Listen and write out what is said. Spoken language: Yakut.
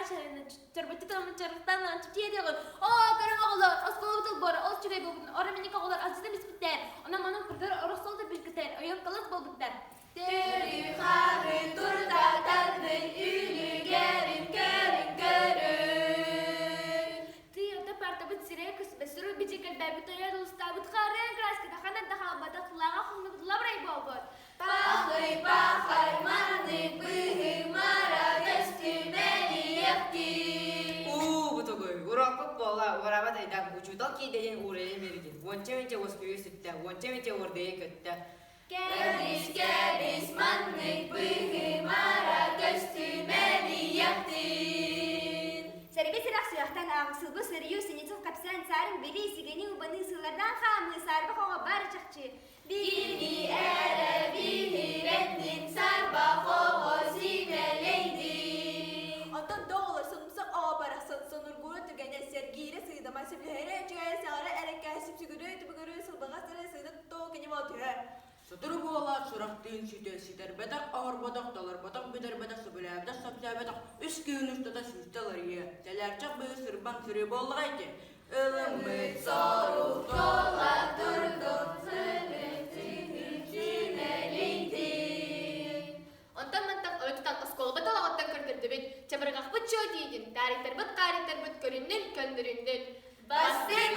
чорбоччу тылын чорбуттан чэпчиэтиэҕин. Оо, көрүҥ оҕолор, оскуолабыт олбуора ол үчүгэй буолбутун ороминньик оҕолор алдьатан испиттэр. Онон манан кыргыр оросуол да билбиттэр, ойон кылыс буолбуттар. Төрү-хары турдатардын үлүгэрин көрүн көрүн. Тыйата партабыт сирэй көспө сурук бичик элбээбит ойор улустаабыт харыан краската ханан да хаалбатах лаҕа хомнубут лабырай буолбут. Пахый-пахай маннык быһымара көстүмэлиэхтин. Уу, бутугуй, уруокпут буола, уорабат айдаан, учуутал киирдэ диэн уурайан биэрдин, уонча-мүнчэ уоскуйуу сүттэ, уонча-мүнчэ уордайа көттө. Кэбис-кэбис маннык быһымара көстүмэлиэхтин. Сэргэ сирэх сүрэхтэн ааҕысылбы сырыйуу синитил кэпсээн саарын билии сигини убаныы сыллардаан хаамыы саарбах оҕо бар чахчы Били эрэ биһирэтнин сарбах оҕо симэлэйдин. Онтон доҕолор сонумсах оҕо барахсан сонургуура түгэнэ сэргиирэ сыыдама сөбүлэһэрэ үчүгэйэ саҕара эрэккэһэ сүпсүгүрүө түбүгүрүө сылбаҕас эрэ сыыда туттуо кини буола түһэр. Сотору буолаат сурахтыын сүтэ ситэрбэтэх, оһорботох, толорботох, бүтэрбэтэх, сөбүлээбэтэх, сөпсөөбөтөх үс күн устата сүүстэ уларыйыа, сэлээрчэх быһыы сырбаҥ сырыы буоллаҕа ити. Ылыммыт сорук туола турдун симэлийдин. Онтон мантан ойо тутан оскуолабыт олоҕуттан көрдөрдүбүт, чабырҕахпыт чуо диигин, таарыйтарбыт хаарыйтарбыт көрүннүн, көннөрүннүн. Бастыҥ!